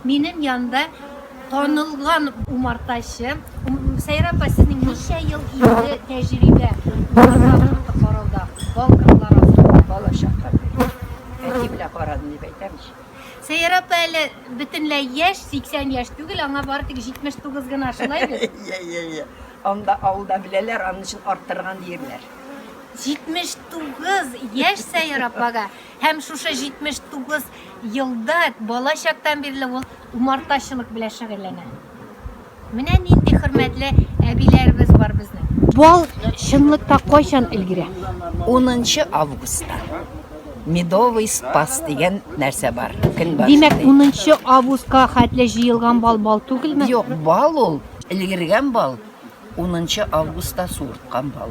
Минем янда танылган умартачы. Сәйра апа, сезнең ничә ел инде тәҗрибә умарта корты карауда, бал кортлары асрауда? Бала чактан бирле. Әти белән карадым дип әйтәм ич. Сәйра апа әле бөтенләй яшь, 80 яшь түгел, аңа бары тик 79 гына, шулай бит? Иә, иә, иә. Анда авылда беләләр, аның өчен арттырган диерләр. 79 яшь Сәйра апага һәм шушы 79 елда бала чактан бирле ул умартачылык белән шөгыльләнә. Менә нинди хөрмәтле әбиләребез бар безнең. Бал чынлыкта кайчан өлгерә? 10 августта. Медовый спас дигән нәрсә бар. Көн бар. Димәк, 10 августка хәтле җыелган бал бал түгелме? Юк, бал ул, өлгергән бал. 10 августта суырткан бал.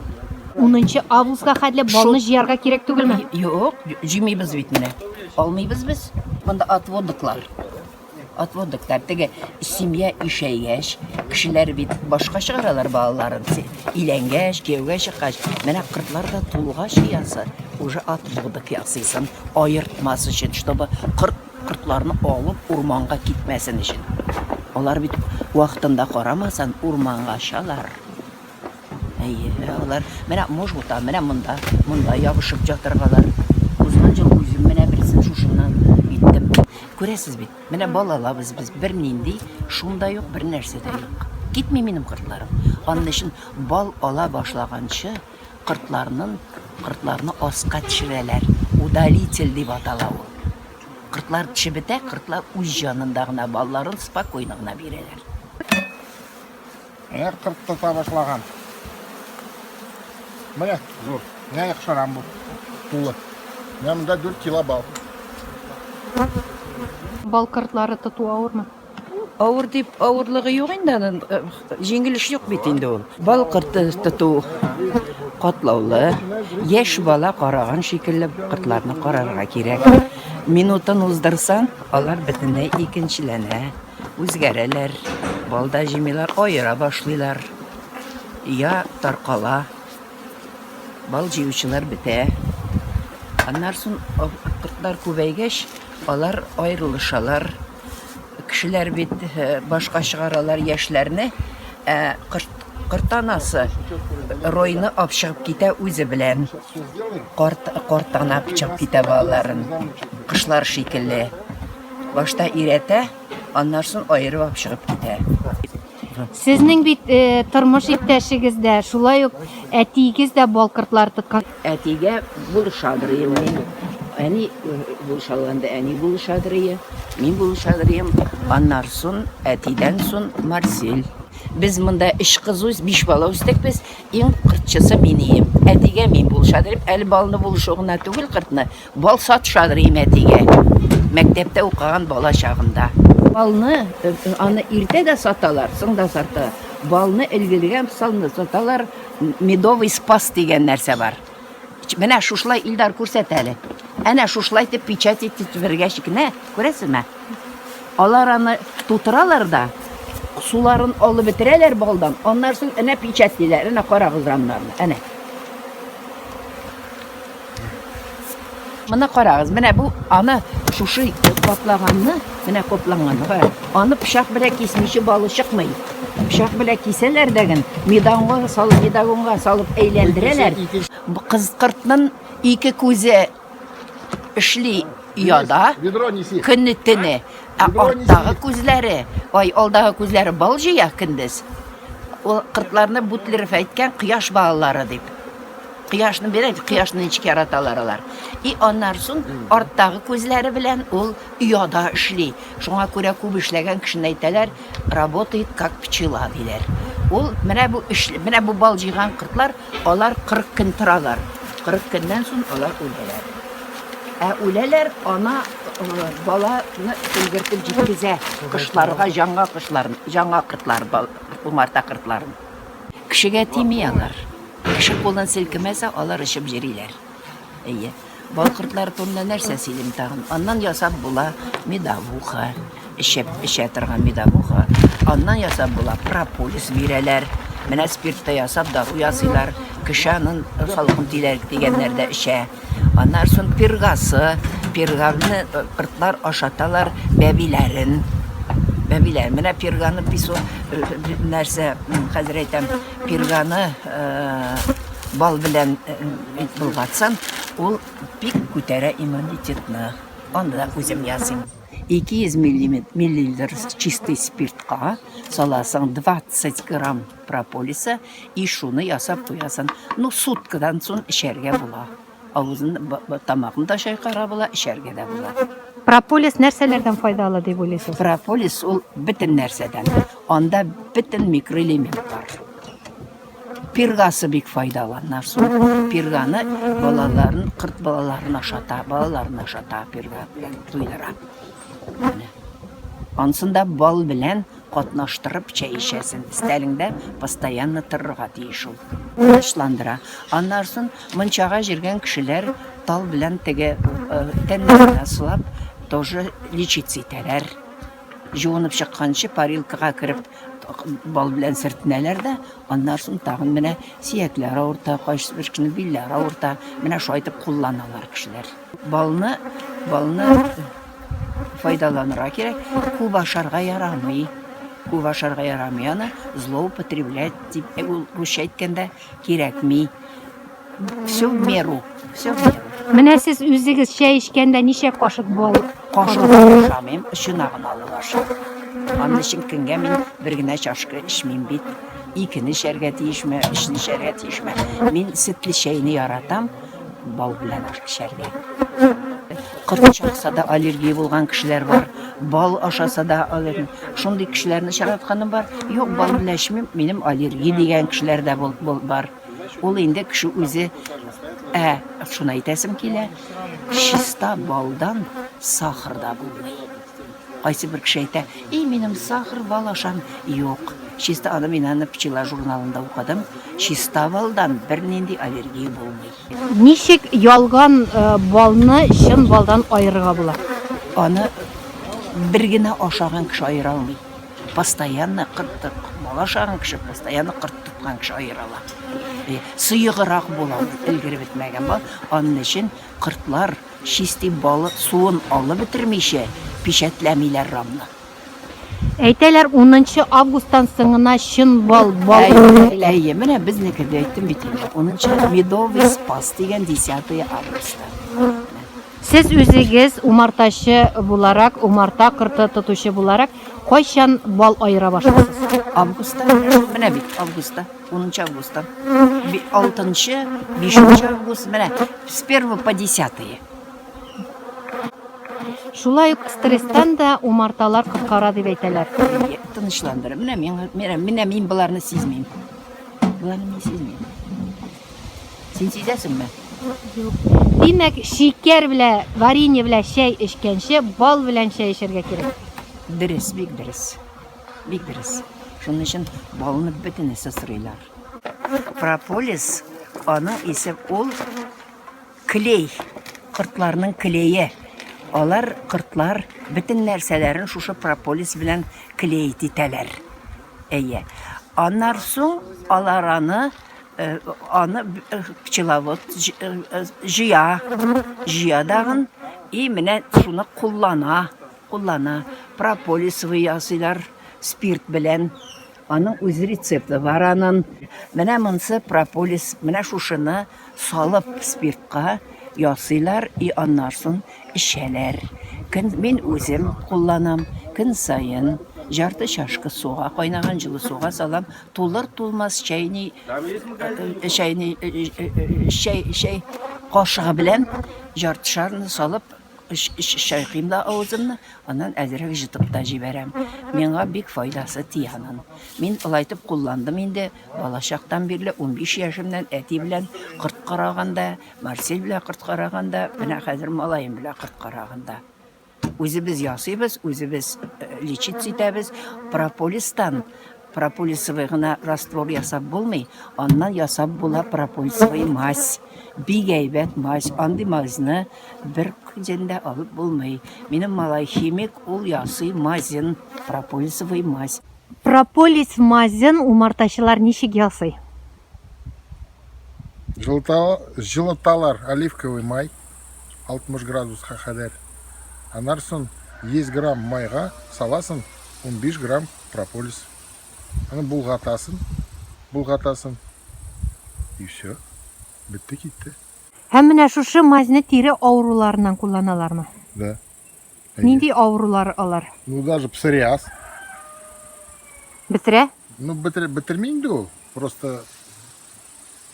10 августка хәтле балны җыярга кирәк түгелме? Юк, җыймыйбыз бит менә. Алмыйбыз без. Монда отводоклар. Отводоклар. Теге семья ишәйгәч, кешеләр бит башка чыгаралар балаларын. Өйләнгәч, кияүгә чыккач, менә кортлар да тулгач җыясы, уже отводок ясыйсың, аертмас өчен, чтобы корт Кортларны алып урманга китмәсен өчен. Алар бит вакытында карамасан урманга очалар. Әйе, алар менә можгута, менә монда, монда ябышып ятыргалар. Узган ел үзем менә берсен шушыннан иттем. Күрәсез бит, менә бал алабыз без, бернинди шум да юк, бер нәрсә дә юк. Китми минем кортларым. Аның өчен бал ала башлаганчы кортларның кортларны аска төшерәләр. Удалитель дип атала ул. Кортлар төшеп бетә, кортлар үз җанында гына балларын спокойно гына бирәләр. Менә корт тота башлаган. Менә зур. Менә яхшырам бу. Тулы. Менә монда 4 кило бал. Бал кортлары тоту авырмы? Авыр дип авырлыгы юк инде аның, җиңел эш юк бит инде ул. Бал корты тоту катлаулы. Яшь бала караган шикелле кортларны карарга кирәк. Минутын уздырсаң, алар бөтенләй икенчеләнә, үзгәрәләр. Бал да җыймыйлар, аера башлыйлар. Я таркала. Бал җыючылар бетә. Аннан соң кортлар күбәйгәч, алар аерылышалар. Кешеләр бит э, башка чыгаралар яшьләрне, ә корт, кортанасы ройны алып чыгып китә үзе белән. Карт, картана чыгып китә балаларын. Кошлар шикелле. Башта өйрәтә, аннан соң аерып алып чыгып китә. Сезнең бит э, тормыш иптәшегез дә, шулай ук әтиегез дә бал кортлары тоткан. Әтигә булышадыр идем мин. Әни э, булыша алганда әни булышадыр иде. Мин булышадыр идем. Аннан соң әтидән соң Марсель. Без монда өч кыз үс, биш бала үстек без. Иң кыртчысы мин ием. Әтигә мин булышадыр идем. Әле балны булышу гына түгел кыртны. Бал сатышадыр им әтигә. Мәктәптә укыган бала чагында. Балны, э, аны иртә дә саталар, соң да саталар. Балны өлгергән салны саталар. Медовый спас дигән нәрсә бар. Менә шушылай Илдар күрсәт әле. Әнә шушылай итеп печать итеп бергә кенә, күрәсезме? Алар аны тутыралар да, суларын алып бетерәләр балдан. Аннан соң әнә печатьлиләр. Әнә карагыз рамнарны. Әнә. Моны карагыз, менә бу аны шушы каплаганны, менә капланганны кара. Аны пычак белән кисмичә балы чыкмый. Пычак белән кисәләр дәген, медагонга салып, медагонга салып әйләндерәләр. Кыз кортның ике күзе эшли ояда, көне төне. Ә арттагы күзләре, ай, алдагы күзләре бал җыя көндез. Ул кортларны Бутлеров әйткән кояш балалары дип. Кояшны бирә, кояшны ничек яраталар алар. И аннан соң арттагы күзләре белән ул ояда эшли. Шуңа күрә күп эшләгән кешене әйтәләр, работает как пчела диләр. Ул менә бу эш, менә бу бал җыйган кортлар, алар 40 көн торалар. 40 көннән соң алар үләләр. Ә үләләр, ана э, баланы өлгертеп җиткезә кошларга, җанга кошларын, җанга кортлар, умарта кортларын. Кешегә тими алар. Кеше кулын селкемәсә, алар очып йөриләр. Әйе. Бал кортлары турында нәрсә сөйлим тагын? Аннан ясап була медовуха, эчеп эчә торган медовуха. Аннан ясап була прополис бирәләр. Менә спиртта ясап дару ясыйлар. Кеше анын салкын тиләр дигәннәр дә эчә. Аннан соң пергасы, перганы кортлар ашаталар бәбиләрен. Бәбиләр, менә перганы песо нәрсә, хәзер әйтәм, перганы бал белән болгатсаң, ул бик күтәрә иммунитетны. Аны да үзем ясыйм. 200 миллилитр чистый спиртка саласың 20 грамм прополиса и шуны ясап куясың. Ну, суткадан соң эчәргә була. Авызын, тамагын да чайкарга була, эчәргә дә була. Прополис нәрсәләрдән файдалы дип уйлыйсыз? Прополис ул бөтен нәрсәдән. Анда бөтен микроэлемент бар. Пергасы бик файдалы аннан соң. Перганы балаларын, кырт балаларын ашата, балаларын ашата перга белән туйдыра. Менә. Ансын да бал белән катнаштырып чәй эчәсен. Өстәлеңдә постоянно торырга тиеш ул. Тынычландыра. Аннан соң мунчага җиргән кешеләр тал белән теге тәннәренә сылап тоже лечиться итәләр. Җуынып чыкканчы парилкага кереп бал белән сөртенәләр дә, аннан соң тагын менә сөякләр авырта, кайсы бер кешенең билләре авырта. Менә шулай итеп кулланалар кешеләр. Балны, балны файдаланырга кирәк. Күп ашарга ярамый. Күп ашарга ярамый аны злоупотреблять дип, ул русча әйткәндә кирәкми. Все в меру. Все в меру. Менә сез үзегез чәй эчкәндә ничә кашык бал? Кашык ашамыйм, очына гына алып ашыйм. Аның өчен көнгә мин бер генә чашка эчмим бит. Икене эчәргә тиешме, өчне эчәргә тиешме? Мин сөтле чәйне яратам, бал белән эчәргә. Корт чакса да аллергия булган кешеләр бар. Бал ашаса да аллергия. Шундый кешеләрне очратканым бар. Юк, бал белән эчмим, минем аллергия дигән кешеләр дә бар. Ул инде кеше үзе ә шуны әйтәсем килә, чиста балдан сахар да булмый. Кайсы бер кеше әйтә, "И, минем сахар бал ашам". Юк. Чиста аны мин аны Пчела журналында укыдым. Чиста балдан бернинди аллергия булмый. Ничек ялган балны чын балдан аерырга була? Аны бер генә ашаган кеше аера алмый. Постоянно кырт бал ашаган кеше, постоянно кырт тоткан кеше аера ала. Сыеграк була ул, өлгереп бетмәгән бал. Аның өчен кортлар чистый балы суын алып бетермичә печатьләмиләр рамны. Әйтәләр, унынчы августтан соң гына чын бал бал Әйе, әйе, менә безнеке дә әйттем бит инде. Унынчы медовый спас дигән 10 августта. Сез үзегез умартачы буларак, умарта корты тотучы буларак, кайчан бал аера башлыйсыз? Августта, менә бит, августта, 10 августта. 6, 5 август, менә с 1 по 10. Шулай ук стресстан да умарталар коткара дип әйтәләр. Тынычландыра. Менә мин, менә, менә мин боларны сизмим. Боларны мин сизмим. Син сизәсеңме? Юк. Димәк, шикәр белән, варенье белән чәй эчкәнче, бал белән чәй эчәргә кирәк. Дөрес, бик дөрес. Бик дөрес. Шуның өчен балны бөтенесе сорыйлар. Прополис, аның исе ул Клей, кортларның клее. Алар, кортлар, бөтен нәрсәләрен шушы прополис белән клеить итәләр. Әйе. Аннан соң алар аны э, аны э, пчеловод э, җыя, җыя дагын и менә шуны куллана, куллана. Прополисовый ясыйлар спирт белән. Аның үз рецепты бар анын. Менә монсы прополис, менә шушыны салып спиртка ясыйлар и аннан соң эчәләр. Көн мин үзем кулланам. Көн саен жарты чашка суга кайнаган җылы суга салам. Тулыр тулмас чәйни чәйни чәй чәй кашыгы белән яртышарны салып Чайкыйм да авызымны, аннан әзрәк җытып та җибәрәм. Миңа бик файдасы тия анын. Мин алай итеп кулландым инде балачактан бирле, 15 яшемнән әти белән корт караганда, Марсель белән корт караганда, менә хәзер малаем белән корт караганда. Үзебез ясыйбыз, үзебез лечиться итәбез. Прополистан прополисовый гына раствор ясап булмый, аннан ясап була прополисовый мазь. Бик әйбәт мазь. Андый мазьны Бер көн дә алып булмый. Минем малай химик, ул ясый мазен, прополисовый мазь. Прополис мазен умартачылар ничек ясый? Җылыталар оливковый май 60 градуска кадәр. Аннан соң 100 грамм майга саласың. 15 грамм прополис. Аны болгатасың, болгатасың. И все. Бетте китте. Һәм менә шушы мазьны тире авыруларыннан кулланалармы? Да. Нинди авырулар алар? Ну, даже псориаз. Бетерә? Ну, бетер, бетерми инде ул. Просто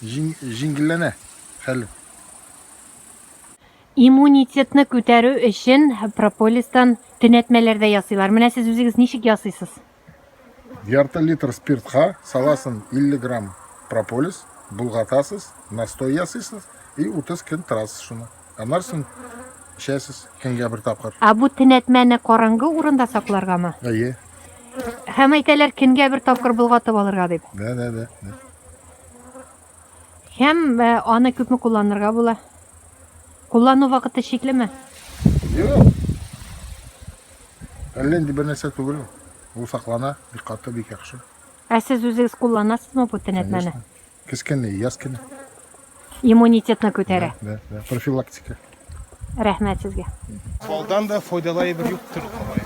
җиңелләнә хәле. Иммунитетны күтәрү өчен прополистан төнәтмәләр дә ясыйлар. Менә сез үзегез ничек ясыйсыз? Ярты литр спиртка саласың 50 грамм прополис, болгатасыз, настой ясыйсыз и 30 көн торасыз шуны. Аннан соң эчәсез көнгә бер тапкыр. Ә бу төнәтмәне караңгы урында сакларгамы? Әйе. Һәм әйтәләр, көнгә бер тапкыр болгатып алырга дип. Да, да, да. да. Һәм э, аны күпме кулланырга була? Куллану вакыты чиклеме? Юк. Әллә инде бер нәрсә түгел ул. Ул саклана, бик каты, бик яхшы. Ә сез үзегез кулланасызмы бу төнәтмәне? Конечно. Көз көне, яз көне. Иммунитетны күтәрә. Да, да, профилактика. Рәхмәт сезгә. Балдан да файдалы әйбер юктыр, алай.